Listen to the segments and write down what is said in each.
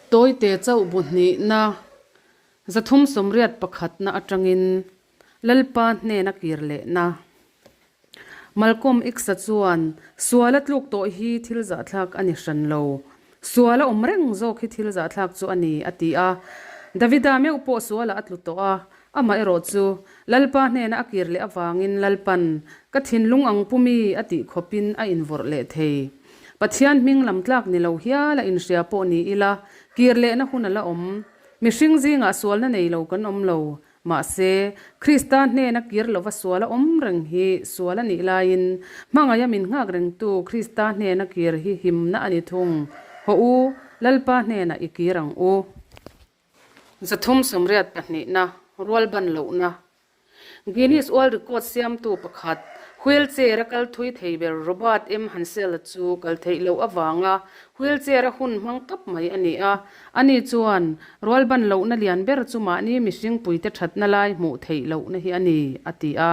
Tawite chauh bu hnihna, 381 atangin Lalpa hnena kir lehna. Malcolm X-a chuan, Suala tluk tawh hi thil zahthlak a ni hran lo. Suala awm reng zawk hi thil zahthlak chu a ni, a ti a. Davida meuh pawh sualah a tlu tawh a, Amaherawh chu, Lalpa hnena a kir leh avangin Lalpan, Ka thinlung ang pu mi, a tih khawpin a invawrh leh thei. Pathian hming lam tlak ni lo hial a inhria pawh ni ila, kir lehna hun a la awm. Mihring zingah sualna nei lo kan awm lo. Mahse, Krista hnena kir lova sual a awm reng hi sual a nih laiin, hmangaiha min nghak rengtu Krista hnena kir hi himna a ni thung. Hawh u, Lalpa hnenah i kir ang u. 382na, Rualban lohna. Guinness World Record siamtu pakhat, wheelchair a kal thui thei ber Robert M. Hansel-a chu kal theih loh avanga wheelchair a hun hmang tawp mai a ni a. Ani chuan, Rualban lohna lian ber chu mahni mihring puite thatna lai hmuh theih lohna hi a ni, a ti a.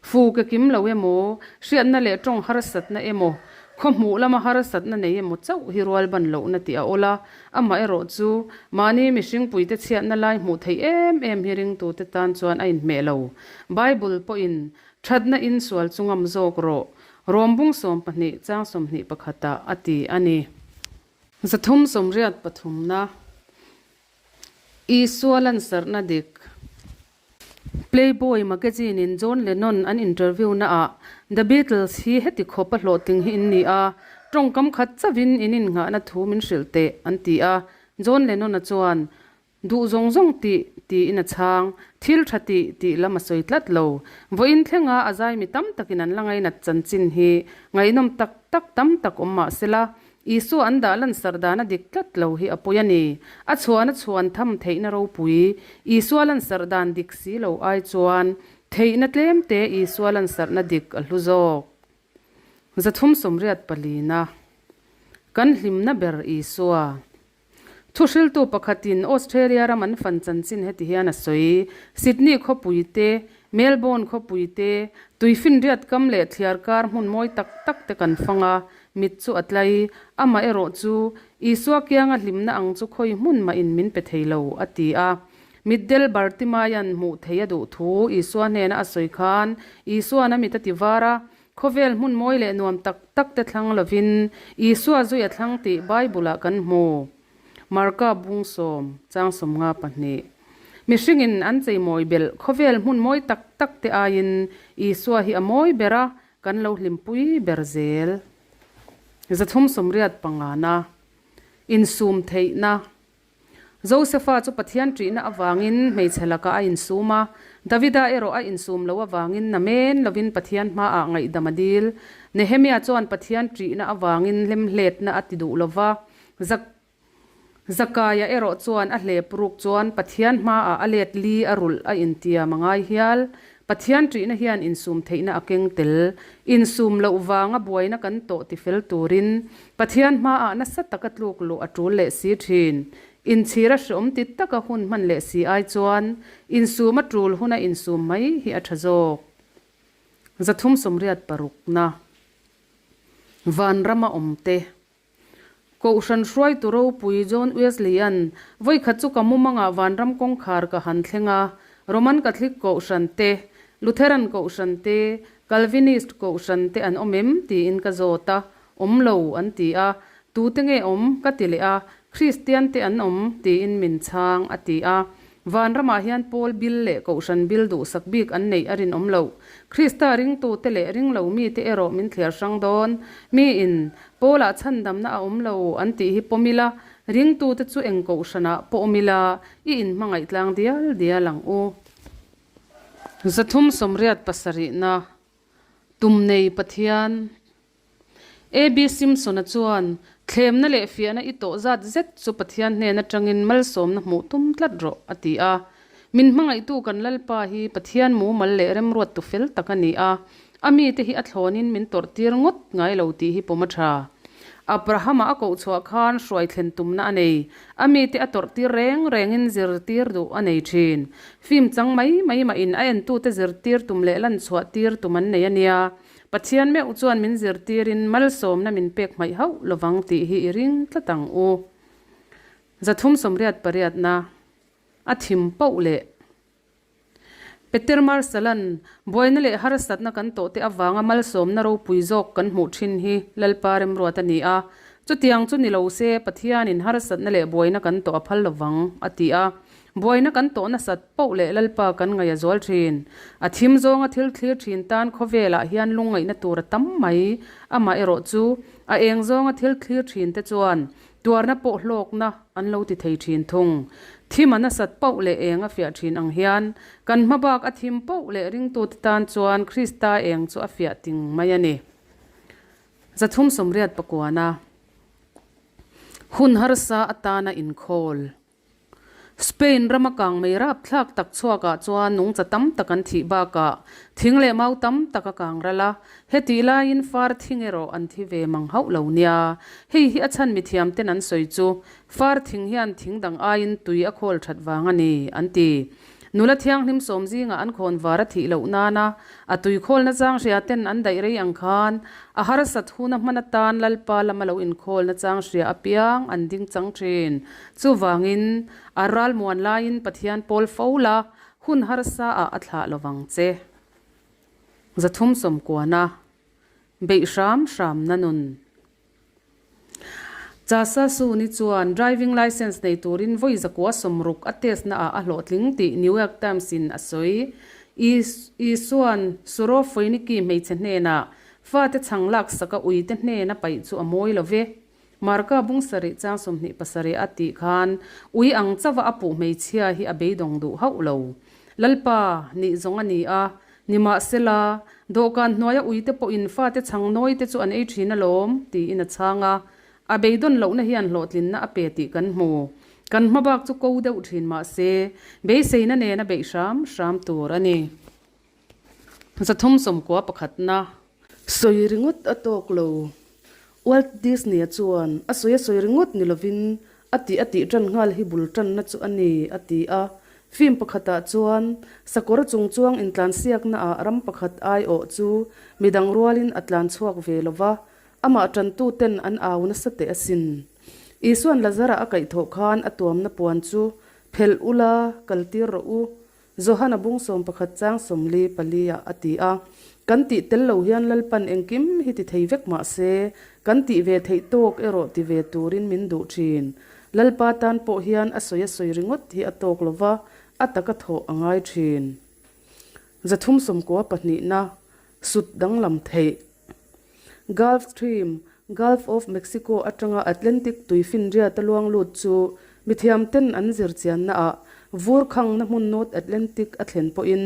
Fu ke kim lo emaw, hriatna leh tawng harsatna emaw, khaw hmuh lama harsatna nei emaw chauh hi rualban lohna tih a awl a. Amaherawh chu, mahni mihring puite chhiatna lai hmuh theih em em hi ringtute tan chuan a inhmeh lo. Bible pawhin, Thatna in sual chu ngam zawk rawh, Rom bung 12 chang 21 ah a ti a ni. 383na, Isua lansarhna dik. Playboy magazine in John Lennon an interview na ah The Beatles hi heti khawp a hlawhtling hi in ni a, tawngkam khat chauhin in innghahna thu min hrilh teh an ti a. John Lennon a chuan, Duh zawng zawng tih tiin a chhang, thil tha tih tih lam a sawi tlat lo. Vawiin thlenga a zai mi tam takin an la ngainat chanchin hi ngaihnawm tak tak tam tak awm mah sela, Isua an dah lansar dan a dik tlat lo hi a pawi a ni. A chhuan a chhuan tham theihna ropui, Isua lansar dan dik si lo ai chuan theihna tlemte Isua lansarna dik a hlu zawk. 384na, Kan hlimna ber Isua. Thuhriltu pakhatin Australia ram an fan chanchin heti hian a sawi, Sydney khawpui te, Melbourne khawpui te, tuifinriat kam leh thliar kar hmun mawi tak tak te kan fang a, mit chu a tlai. Amah erawh chu, Isua kianga hlimna ang chu khawi hmun mahin min pe thei lo, a ti a. Mitdel Bartimaia'n hmuh thei a duh thu Isua hnena a sawi khan, Isua'n a mit a ti var a, Khawvel hmun mawi leh nuam tak tak te thlang lovin Isua zui a thlang tih Bible-ah kan hmu. Marka bung sawm, chang 52. Mihringin an cheimawi belh khawvel hmun mawi tak tak te aiin Isua hi a mawi ber a, kan lo hlimpui ber zel. 385na, Insum theihna. Josefa chu Pathian ṭihna avangin hmeichhe lakah a insum a, Davida erawh a insum loh avangin namen lovin Pathian hmaah ngaihdam a dil. Nehemia chuan Pathian ṭihna avangin hlemhletna a ti duh lo va, Zakaia erawh chuan a hlep ruk chuan Pathian hmaah a let li a rulh a intiam a ngai hial. Pathian ṭihna hian insum theihna a keng tel. Insum loh vanga buaina kan tawh ti fel turin Pathian hmaah nasa taka tluk luh a ṭul leh si ṭhin. Inchhir a hreawm ti taka hun hman leh si ai chuan insum a ṭul huna insum mai hi a ṭha zawk. 386na Vanrama awmte Kohhran hruaitu ropui John Wesley-a'n vawikhat chu ka mumangah vanram kawngkhar ka han thleng a, Roman Catholic Kohhran te, Lutheran Kohhran te, Calvinist Kohhran te an awm em? tiin ka zawt a, Awm lo, an ti a. Tute nge awm? ka ti leh a, Kristian te an awm, tiin min chhang, a ti a. Vanramah hian Pawl bil leh Kohhran bil duhsak bik an neih a rinawm loh. Krista ringtute leh ringlo mite erawh min thliar hrang dawn. Miin, Pawlah chhandamna a awm lo an tih hi pawm ila, ringtute chu eng Kohhranah pawh awm ila, i inhmangaih tlang dial dial ang u. 387na, Tumnei Pathian. AB Simpson-a chuan, Thlemna leh fiahna i tawh zat zet chu Pathian hnen atangin malsawmna hmuh tum tlat rawh, a ti a. Min hmangaihtu kan Lalpa hi Pathian mumal leh remruattu fel tak a ni a, a mite hi a thlawnin min tawrhtir ngawt ngai lo tih hi pawm a tha. Abrahama a koh chhuah khan hruai thlen tumna a nei, a mite a tawrhtir reng rengin zirtir duh a nei thin. Film chang mai mai mahin a entute zirtir tum leh lanchhuah tir tum an nei a nia. Pathian meuh chuan min zirtirin malsawmna min pek hmaih hauh lovang tih hi i ring tlat ang u. 388 na a thim poh leh Peter Marsalan, Buaina leh harsatna kan tawhte avanga malsawmna ropui zawk kan hmuh thin hi Lalpa remruat a ni a. Chutiang chu ni lo se Pathianin harsatna leh buaina kan tawh a phal lovang, a ti a. Buaina kan tawh nasat poh leh Lalpa kan ngaih a zual thin. A thim zawnga thil thlir thin tan khawvelah hian lungngaihna tur a tam mai. Amah erawh chu a eng zawnga thil thlir thin te chuan Tuarna pawh hlawkna an lo ti thei thin thung. Thim a nasat poh leh eng a fiah thin ang hian, kan hmabak a thim poh leh ringtute tan chuan Krista eng chu a fiah ting mai a ni. 389 Hun harsa atana inkhawl. Spain rama kangmei rapthlak tak chhuakah chuan nungcha tam tak an thih bakah thing leh mau tam tak a kang ral a, hetih laiin far thing erawh an thi ve mang hauh lo nia. Hei hi a chhan mithiam ten an sawi chu far thing hian thing dang aiin tui a khawl that vang a ni, an ti. Nula thianghlim sawm zingah an khawn var a thih loh nana a tui khawlna chang hria ten an daih rei ang khan a harsat huna hman atan Lalpa lama lo inkhawlna chang hria apiang an ding chang thin. Chuvangin, a ral muan laiin Pathian pawl fo la, hun harsa ah a thlah lovang che. 390 Beih hram hram na nun. Chasa Suni chuan driving licence nei turin vawi zakua 60 a test naah a hlawhtling tih New York Times in a sawi. Isuan Surofoiniki hmeichhe hnenah fate chhang laksak a uite hnena paih chu a mawi lo ve. Marka bung sarih chang 27 a tih khan ui ang chauha a puh hmeichhia hi a beidawng duh hauh lo. Lalpa nih zawng a ni a, Nimahsela, dawhkan hnuaia uite pawhin fate chhang nawite chu an ei thin alawm, tiin a chhang a. A beidawn lohna hian hlawhtlinna a pe tih kan hmu. Kan hmabak chu ko deuh thin mahse, beiseina nena beih hram hram tur a ni. 390 pakhatna. Sawi ringawt a tawk lo. Walt Disney-a chuan a sawi a sawi ringawt ni lovin a tih a tih tan nghal hi bul tanna chu a ni, a ti a. Film pakhatah chuan sakawr chung chuang intlansiaknaah ram pakhat aiawh chu midang rualin a tlan chhuak ve lo va, amah tantuten an au nasa teh asin. Isua'n Lazara a kaihthawh khan a tuamna puan chu phelh ula kaltir rawh u, Johana bung 11 chang 44 ah a ti a, Kan tih tel lo hian Lalpan engkim hi ti thei vek mah se, kan tih ve theih tawk erawh ti ve turin min duh thin. Lalpa tan pawh hian a sawi a sawi ringawt hi a tawk lo va, a taka thawh a ngai thin. 390 pahnihna, Sut danglam theih. Gulf Stream, Gulf of Mexico atanga Atlantic tuifinriata luang lut chu mithiamten an zir chiannaah vur khangna hmun North Atlantic a thlen pawhin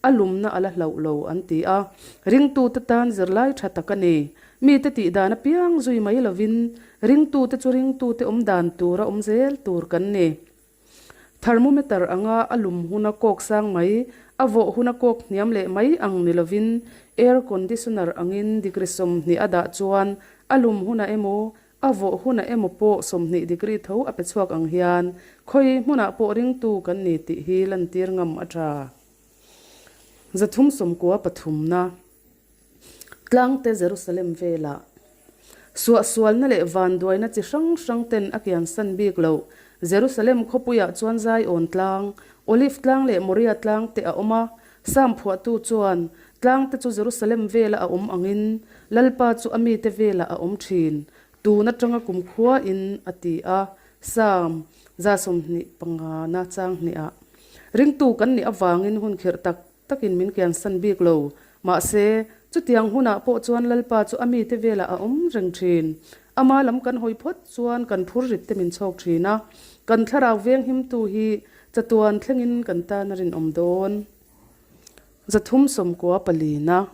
a lumna a la hlauh lo an ti a. Ringtute tan zirlai tha tak a ni. Mite tih dan apiang zui mai lovin ringtute chu ringtute awm dan tura awm zel tur kan ni. Thermometer anga a lum huna kawk sang mai, a vawh huna kawk hniam leh mai ang ni lovin air conditioner angin degree 20 a dah chuan a lum hunah emaw, a vawh hunah emaw pawh 20 degree tho a pe chhuak ang hian khawi hmunah pawh ringtu kan ni tih hi lantir ngam a tha. 390 pathumna. Tlangte Jerusalem velah suahsualna leh vanduaina chi hrang hrang ten a kiansan bik loh. Jerusalem khawpuiah chuan Zion tlang, Olive tlang leh Moria tlang te a awm a. Psalm phuahtu chuan, Tlangte chu Jerusalem vela a awm angin, Lalpa chu a mite velah a awm thin, tun atanga kumkhuain, a ti a. Psalm 25 na chang hnihah, Ringtu kan nih avangin hun khirh tak takin min kiansan bik lo. Mahse, chutiang hunah pawh chuan Lalpa chu a mite velah a awm reng thin. Ama lam kan hawi phawt chuan kan phur rit te min chhawk thin a, kan thlarau veng himtu hi chatuan thlengin kan tan a rinawm dawn. 390 palina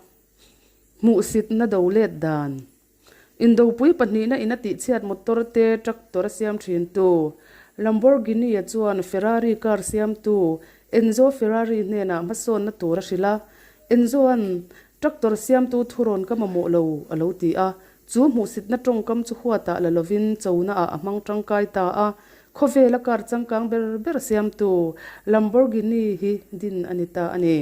Hmuhsitna do let dan. Indopui pahnihna in a tihchhiat motor te tractor a siam thintu Lamborghini-a chuan Ferrari car siamtu Enzo Ferrari hnenah hmasawnna tur a hrilh a, Enzo-a'n tractor siamtu thurawn ka mamawh lo a lo ti a, chu hmuhsitna tawngkam chu huatah la lovin chonaah a hmang tangkai ta a, khawvela car changkang ber ber siamtu Lamborghini hi din a ni ta a ni.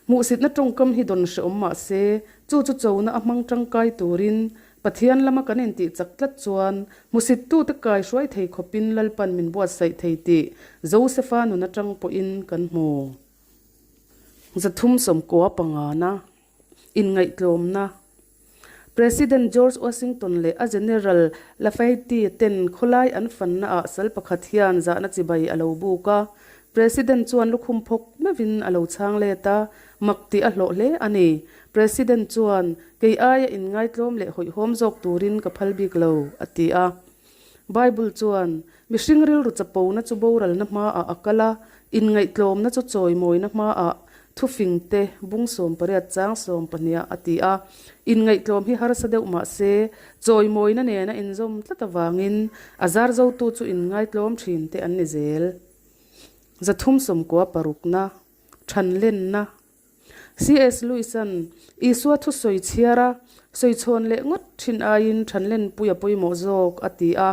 Hmuhsitna tawngkam hi dawn hrehawm mah se, chu chu chona a hmang tangkai turin Pathian lama kan intih chak tlat chuan hmusittute kai hruai thei khawpin Lalpan min buatsaih thei tih Josefa nun atang pawhin kan hmu. 390 pangana inngaihtlawmna President George Washington leh a General Lafayette ten khawlai an fanna ah sal pakhat hian zahna chibai a lo buk a. President chuan lukhum phawk meuhin a lo chhang let a, mak tih a hlawh hle a ni. President chuan, Kei aia inngaitlawm leh hawihhawm zawk turin ka phal bik lo, a ti a. Bible chuan, Mihring rilru chapona chu boralna hmaah a kal a, inngaihtlawmna chu chawimawina hmaah thufingte bung 18 chang sawmpahniah a ti a. Inngaihtlawm hi harsa deuh mah se, chawimawina nena inzawm tlat avangin a zarzotu chu inngaitlawm thinte an ni zel. 390 parukna, Thanlenna. CS Lewis-a'n Isua thusawi chhiar a, sawichhawn leh ngawt thin aiin thanlenpui a pawimawh zawk, a ti a.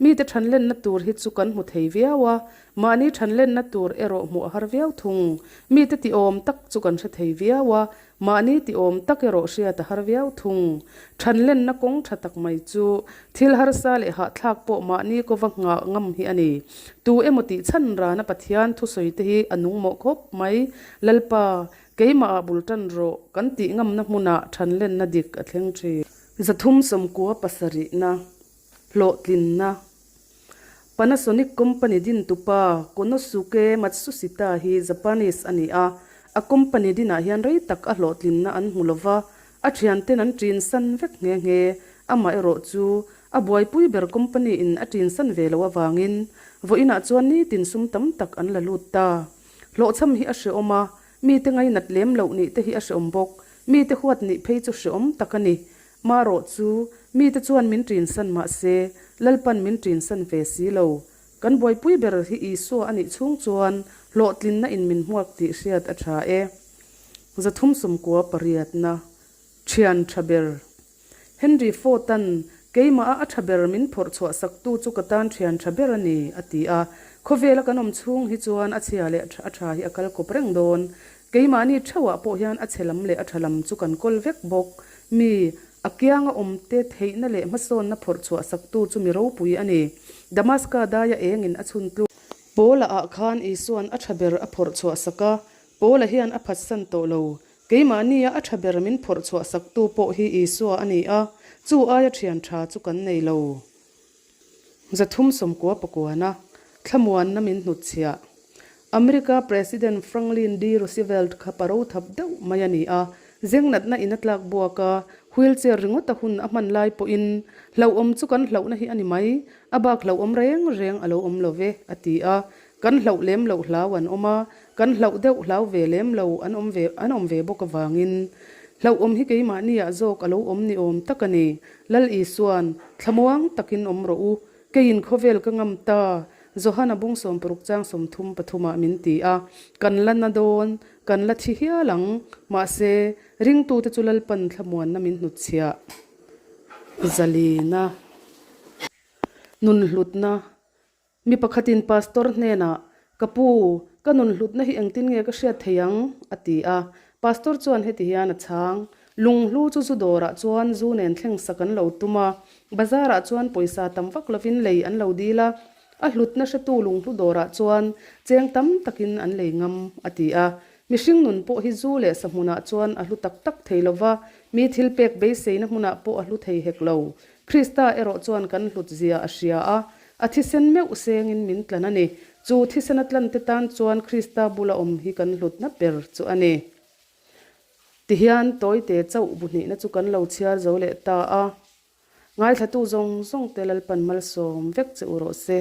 Mite thanlenna tur hi chu kan hmu thei viau a, mahni thanlenna tur erawh hmuh a har viau thung. Mite tiawm tak chu kan hre thei viau a, mahni tiawm tak erawh hriat a har viau thung. Thanlenna kawng tha tak mai chu thil harsa leh hahthlak pawh mahni kova nghah ngam hi a ni. Tu emaw tih chhan rana Pathian thusawi te hi a nung mawh khawp mai. Lalpa, keimahah bul tan rawh, kan tih ngamna hmunah thanlenna dik a thleng thin. 390 pasarihna, hlawhtlinna. Panasonic company dintupa Konosuke Matsushita hi Japanese a ni a, a company dinah hian rei tak a hlawhtlinna an hmu lova, a thianten an ṭinsan vek nghe nghe. Amaherawh chu a buaipui ber company in a ṭinsan ve loh avangin vawiinah chuan nitin sum tam tak an la lut ta. Hlawhchham hi a hreawm a, mite ngainat lem loh nih te hi a hreawm bawk. Mite huat nih phei chu hreawm tak a ni. Marawh chu, mite chuan min ṭinsan mah se, Lalpan min ṭinsan ve si lo. Kan buaipui ber hi Isua a nih chhung chuan hlawhtlinna in min hmuak tih hriat a ṭha e. 390 pariatna, Ṭhian ṭha ber. Henry Ford-a'n, Keimah a a ṭha ber min phawrh chhuah saktu chu ka tan ṭhian ṭha ber a ni, a ti a. Khawvela kan awm chhung hi chuan a chhia leh a ṭha hi a kal kawp reng dawn. Keimahni ṭheuhah pawh hian a chhe lam leh a ṭha lam chu kan kawl vek bawk. Mi, a kianga awmte theihna leh hmasawnna phawrh chhuah saktu chu mi ropui a ni. Damaska daia engin a chhun tluk. Paula ah khan Isua'n a ṭha ber a phawrh chhuah sak a, Paula hian a phatsan tawh lo. Keimahnia a ṭha ber min phawrh chhuah saktu pawh hi Isua a ni a, chu aia ṭhian ṭha chu kan nei lo. 390 pakuana thlamuanna min hnutchhiah. America President Franklin D. Roosevelt kha paro thap deuh mai a ni a, zengnatna in a tlak buak a, wheelchair ringawt a hun a hman lai pawhin, Hlauhawm chu kan hlauhna hi a ni mai, a bak hlauhawm reng reng a lo awm lo ve, a ti a. Kan hlauh lem loh hlau an awm a, kan hlauh deuh hlau ve lem lo an awm ve an awm ve bawk avangin hlauhawm hi keimahniah zawk a lo awm ni awm tak a ni. Lal Isua'n, Thlamuang takin awm rawh u, keiin khawvel ka ngam ta, Johana bung 60 chang 33 ah min ti a, kan la na dawn, kan la thi hial ang, mahse, ringtute chu Lalpan thlamuanna min hnutchhiah. Zalina. Nunhlutna. Mi pakhatin pastor hnenah, Ka pu, ka nun hlutna hi engtin nge ka hriat thei ang? a ti a. Pastor chuan heti hian a chhang, Lunghlu chu zu dawrah chuan zu nen thleng sak an lo tum a, bazarah chuan pawisa tam vak lovin lei an lo dil a, a hlutna hretu lunghlu dawrah chuan cheng tam takin an lei ngam, a ti a. Mihring nun pawh hi zu leh sa hmunah chuan a hlu tak tak thei lo va, mi thilpek beiseina hmunah pawh a hlu thei hek lo. Krista erawh chuan kan hlut zia a hria a, A thisen meuh sengin min tlan a ni. Chu thisen a tlante tan chuan Krista bula awm hi kan hlutna ber chu a ni. Tihian tawite chauh bu hnihna chu kan lo chhiar zo leh ta a. Ngaithlatu zawng zawngte Lalpan malsawm vek che u rawh se.